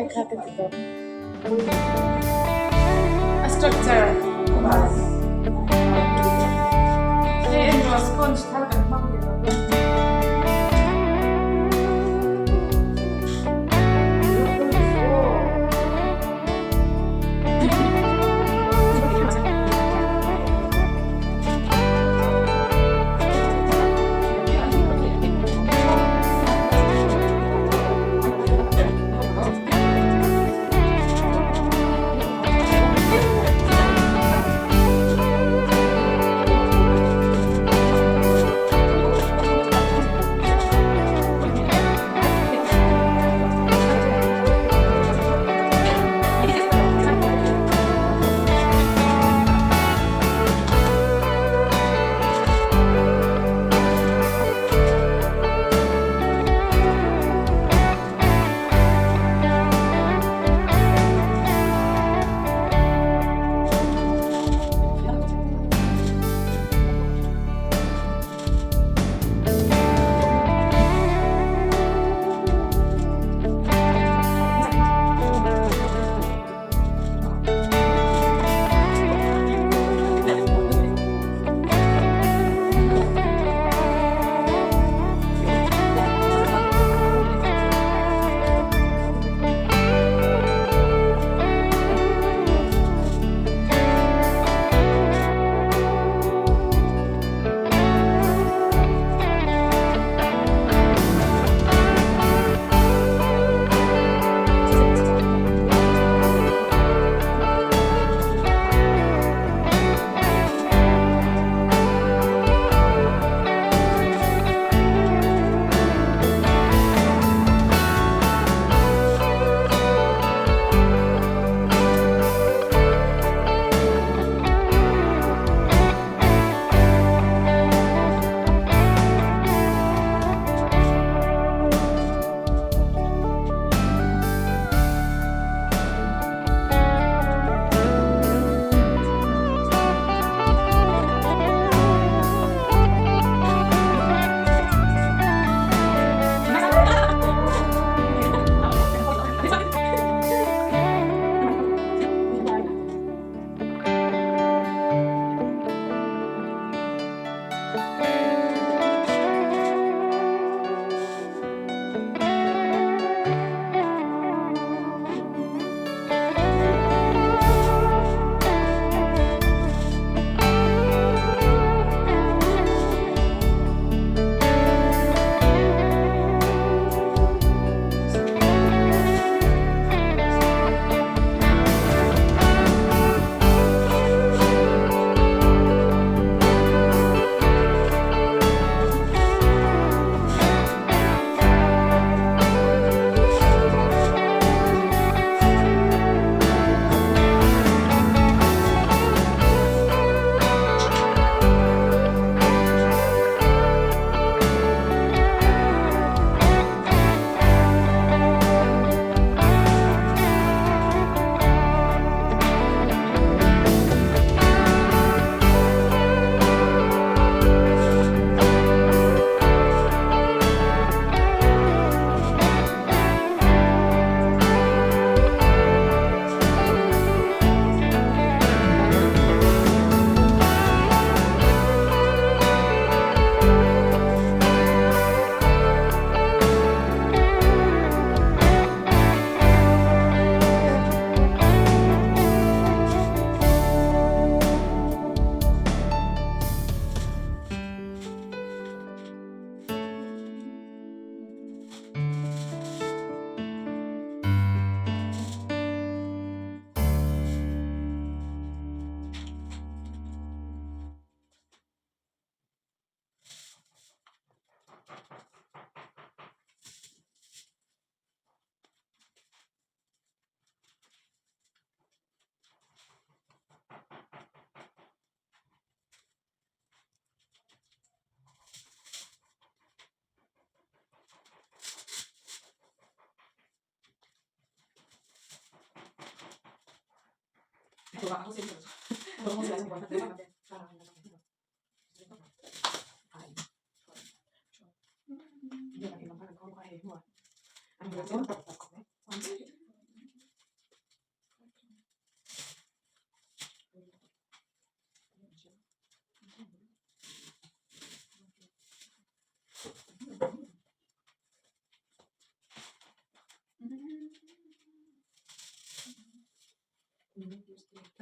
Ngai kha ka ti tawh. A structure. Hei engmaw sponge thar kan hmang ve lo va.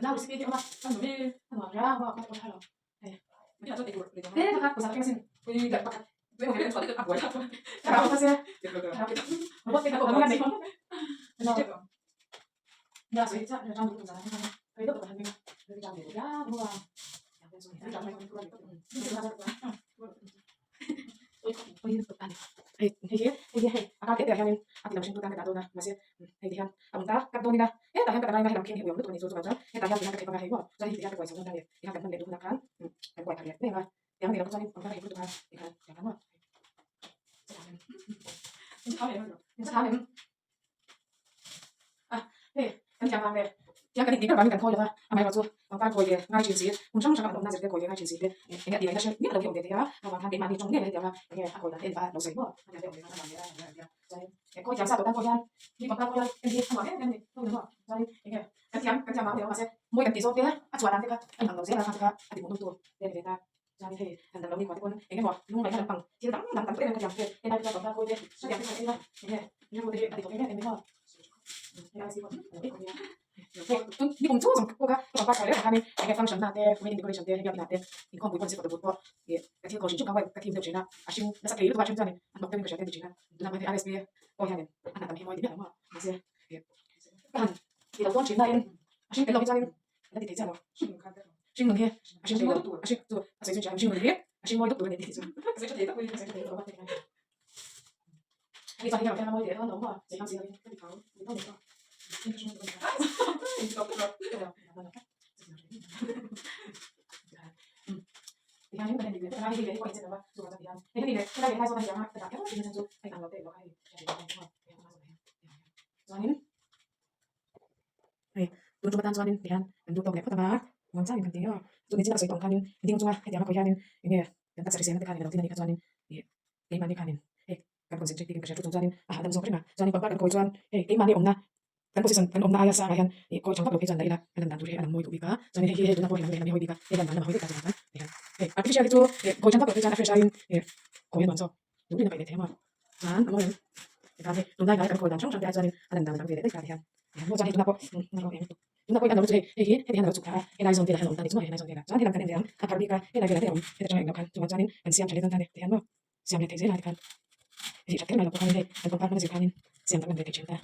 Nau recipe hi awm a, a nuam e, a nuam ria a ka pawh lo. Hei, a chuan eitur lei dawn a, pawisa ka keng asin. Pui leh pakhat, tui emaw hian chhuah daih a buai thlak chuan. Thlarau ka se, robot te kha pawh kan nei. Nia sawi chiah nia chang duh zan hian rei deuh tak han meng a, rei chang ve duh viau hnu a, hei hei hi hei hi hei a kar teh teh ah hianin a ti lo hring tu tan ka dah dawn a mahse hei ti hian a awm ta cut dawn ila hetah hian ka dah ngai helam kheng hi uiawm lutuk a ni chu chuvang chuan hetah hian ti hian ka thei vang a hei maw chuan hei ti hian ka kuai chho dawn ta a ni ti hian kan hman leh duh hunah khan kan kuai thar leh mai ang a tiang a ni lo chuanin pangpar a hek lutuk a ti khan tiang khan maw a hei kan thiam vang leh tiang kan intih ber vangin kan khawi lo va amaherawh chu pangpar kawi leh ngai thin si hmun hrang hranga an awmna zirte kawi leh ngai thin si te enge a tih ngaihna hre miah lo hi awm ve thei a avang khan keimahni tawng ngei hetiang a enge a kawi dan te en pah a lo sawi maw a tiang te awm ve khan a vang leh a vang leh a tia chuanin he kawi thiam sa tawh tan pawh hian mi pangpar kawi lai en hi a nuam em em a ni ho ni maw chuanin enge kan thiam kan thiam vang a ni lo mahse mawi kan tih zawk te a chhuah dan te kha a inang lo zel a kha te kha a ti hmuh nawm tu te a ni ve ta. Chuan hei han dam lo ni khuate pawn eng emaw lungngaihna lampang thil dang dang tam tak em em ka thiam vel hei lai te chuan pangpar kawi te hetiang te chuan en ila eng nge rilru te hi a ti thawk em em em maw hei ai si pawh a lo ei khawp nia hei tun ni kum chu zawng pawh kha ka pangpar kawi reng khanin eng nge function na te wedding decoration te hei biakina te inkhawm pui pawn si photo booth pawh ih ka thil kawi hrim hrim kha ka thim deuh thin a a hring nasa thei lutuk a hring chuanin a hnawk deuhin ka hria te ti thin a tunah pawh hei RSP pawh hianin a hnah tam hi mawi ti miah lo maw mahse ih ka han ti lo dawn thin nain a hring tel lo hi chuanin La ti thei chiah lo. Hring nun hi a hring thei lo. A hring chu a sawi chu hring nun hi a hring mawi deuh tur a ni tih chu. A sawi tha thei tak mai a sawi tha thei lo a ti ngai. Ani chuan hei hian mawi teh dawn lo maw sawi hmang si lovin ka ti thau ni dawn ni pawh. Hring hring tur a ni. In ti tawp tawp rawh. Ti hian kan en dik leh vek a hei leh hei pawh a inchen lo va chuvang chuan ti hian hei hemi leh helai leh helai zawn a hei ang a ka dah kher thin a chhan chu a inang lo teh lo kha hei hriat leh dawn maw ti hian a zawn hian chuanin Hei tun tum atan chuanin ti hian kan duh tawk leh phawt ang a, muang changin kan ti a, chu ni chin a sawi tawh ang khanin ding chunga hetiang a khawi hianin eng nge kan taksa hriselna te khanin a lo tin a nih kha chuanin ih keimahni khanin hei kan concentrate bik in ka hria chu chung chuanin a hahdam zawk reng a, chuanin pangpar kan kawi chuan hei keimahni awmna kan position kan awmna aia sangah hian ih kawi tha vak lo phei chuan dah ila a lan dan tur hi a lang mawi duh bik a, chuanin hei hi hei tuna pawh hi lam leh lam hi hawi bik a, hei lan dan lamah hawi vek ta chuan ti hian hei artificial hi chu ih kawi tha vak lo phei chuan a fresh aiin ih kawi a nuam zawk. Duh in a paih leh thei a chuan a mawi ang tikhan hei tunlai hnai kan khawi dan hrang hrang te ah chuanin a lan dan a dang ve leh daih ta tihian tihian maw chuan hei tunah pawh na rawng eng lutuk tunah pawh in a lo chu hei hei hi heti hian a lo chhuk thla a helai zawn velah hian a awm ta ni chu maw helai zawn velah chuan helam kan en ve ang a pharh bik a helai velah te a awm heta tanga englo khan chuvang chuanin kan siam tha leh dawn ta ni tihian maw siam leh theih zel a tikhan rih that kher mai lo pawh khanin hei kan pangpar hmang zir khanin siam danglam ve thei thin ta.